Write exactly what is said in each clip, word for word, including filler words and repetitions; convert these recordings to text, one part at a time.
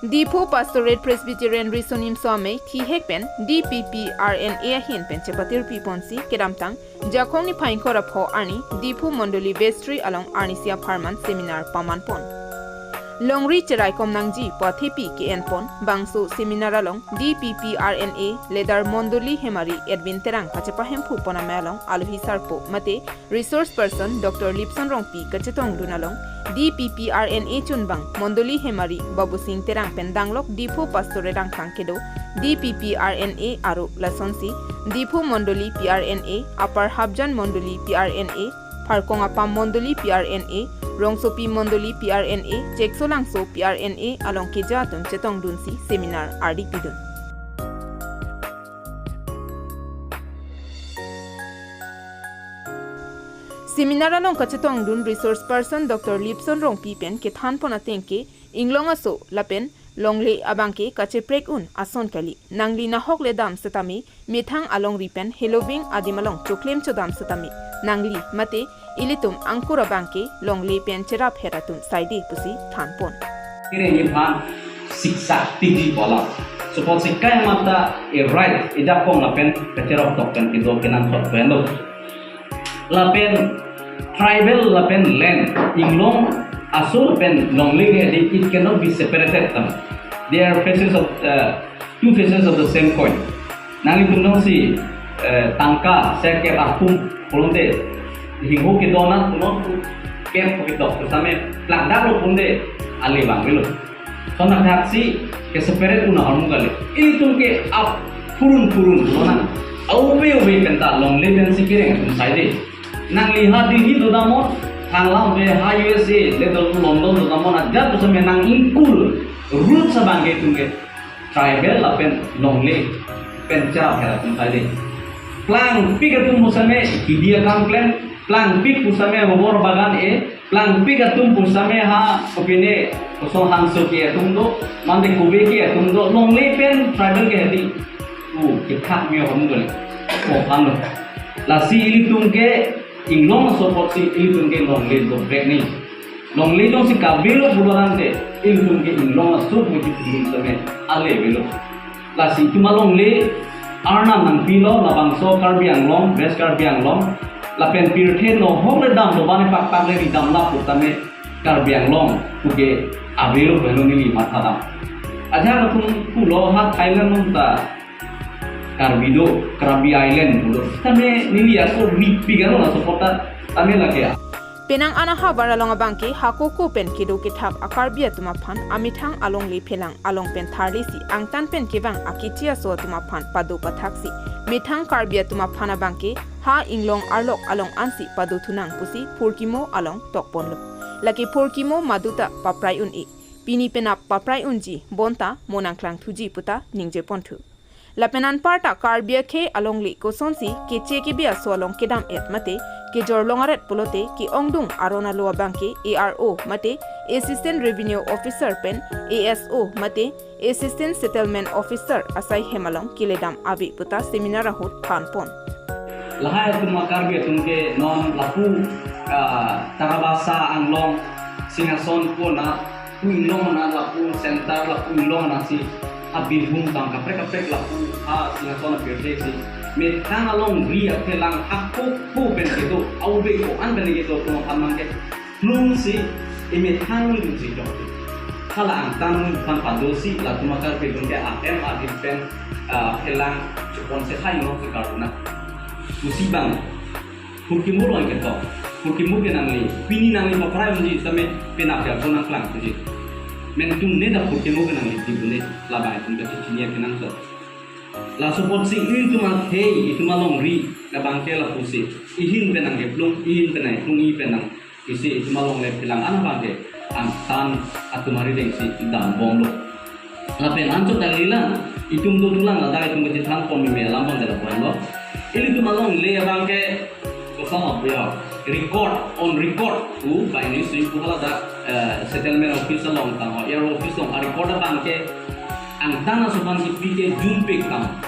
Diphu Pastorate Presbyterian Riso Nimso Amei thihek pen D P P R N A ahin pen chepatirpi ponsi kedamtang Jakhong niphai ingkoi ra pho arni Diphu Mondoli Vestry along arnisi apharman seminar paman pon. Longri cheraikom nangji pu athepi ke-en pon bangso seminar along D P P R N A leader Mondoli Hemari Edwin Terang kachepahemphu pon amei along alohi sarpo mate resource person Doctor Lipson Rongpi kachetongdun along D P P R N A chunbang Mondoli Hemari Babusing Terang pen danglok Diphu Pastorate angthang kedo D P P R N A aro lasonsi Diphu Mondoli P R N A, Upper Hapjan Mondoli P R N A, Pharkong Apam Mondoli P R N A, Rongsopi Mondoli P R N A, Cheksolangso P R N A along keja atum chetongdunsi seminar ardi pidun. Seminar along kachetongdun resource person Doctor Lipson Rongpi pen kethan pon ateng ke inglong aso lapen longle abangke kacheprek un ason kali. Nangli nahok le dam setame methang alongri pen heloving adim along choklem chodam setame nangli mate ilitum angkur abangke longle pen cherap her atum saide pusi than pon. Kireng iphan siksa tiji pola. Suppose si kai mata e right e jakong lapen kacherap tok pen kedo kenangsot pen lo. Lapen tribal lapen land, inglong aso pen longle ke di, it cannot be separated tam. They are faces of, uh, two faces of the same coin. Nanglitum jongsi, eh, tangka sekep atum pulote hingho kedonat punon kep kedok same plakdak lo pulote ale bang belo. Sona thaksi ke separate una hormu kali. Ilitum ke ap purun purun lonang. Aube ube penta longle pensi kireng atum saide. Nangli ha Delhi dodamnon, thanglam be ha U S A le do London dodamnon, ajat tu same nang ingkul roots abangke itum ke tribal lapen longle pen cherap her atum saide. Plangpik atum pusame kidi akam klem, plangpik pusame hobor bagan e, plangpik atum pusame ha kopine kosong hangso ke atum do, mande kobe ke atum do, longle pen tribal ke hedi. U, kethak mi atum do le. Ko phan lo. Lasi ilitum ke inglong aso apotsi ilitum ke longle doprek ni. Longle jongsi kave lo pulo tangte, ilitum ke inglong aso puji puji same ale avelo. Lasi itum alongle arnam nangpilo labangso Karbi Anglong, West Karbi Anglong, lapen pirthe nohok le dam doban pakpak le ridam lapu tame Karbi Anglong puke avelo pulo neli matha dam. Ajak atum pulo ha Thailand nung ta Karbi do, Karbi Island pulo. Tame neli ako ripik ano na support ta tame lake a. Penang an ahavar along abangke hako ko pen kedo kethak a-Karbi atum aphan amethang alongle phelang along pen tharlesi angtan pen kevang akeche aso atum aphan pado pathaksi methang Karbi atum aphan abangke ha inglong arlok along ansi pado thunang pusi phurkimo along tokponlo. Lake phurkimo maduta paprai un-e. Pini penap paprai unji bonta mo nangklang thuji puta ningje ponthu. Lapen anparta Karbi akhei alongle kosonsi keche kebe aso along kedam-et mate kejor long aret pulote ke-ongdung aron alo abangke A R O mate Assistant Revenue Officer pen A S O mate Assistant Settlement Officer asai hem along keledam ave puta seminar ahut than pon. Lahai atum a-Karbi atum ke non lapu, ah, Tarabasa Anglong, Singhason kona pu inglong na lapu center lapu inglong na si ha Birbhum tang kaprek kaprek lapu ha Singhason apirthe si methang alongri aphelang hako ko pen kedo aube ko-an pen kedo ko aphan mangke plung si emethang dun si jok. Hala angtan aphan pado si latum a-Karbi atum ke ahem adim pen, ah, phelang chupon se hai no ke karuna. Pusi bang. Phurkimo lo ketok. Phurkimo ke nangli. Pini nangli paprai unji same penap ya ko nangklang puji. Mentum ne da phurkimo ke nangli di bune labang itum ke chini ya kenangsot. Laso apotsi itum akhei, itum alongri, labangke lapusi. Ihin pen nangkeplung, ihin pen nangkeplung, ihin pen nang. Isi itum alongle phelang an abangke angtan atum arideng si dambomlo. Lapen anchot kalilang, itum dothulang ladak itum kachethan pon meme alam abangke lapuan lo. Ilitum alongle abangke kosong apuya record, on record pu banghini si pu haladak, eh, settlement office along tangho, A R O office along a-record abangke angtan aso aphan kipi ke jun pik tang.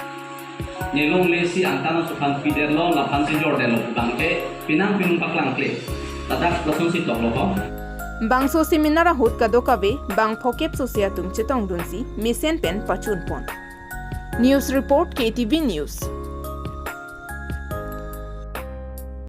Ne longle si angtan aso aphan pidetlo, laphan si jordetlo abangke penang penung paklangkle. Ladak lason si toklo ho. Bangso seminar ahut kadokave bang phokep sose atum chetongdunsi mesen pen pachunpon. News report, K T V News.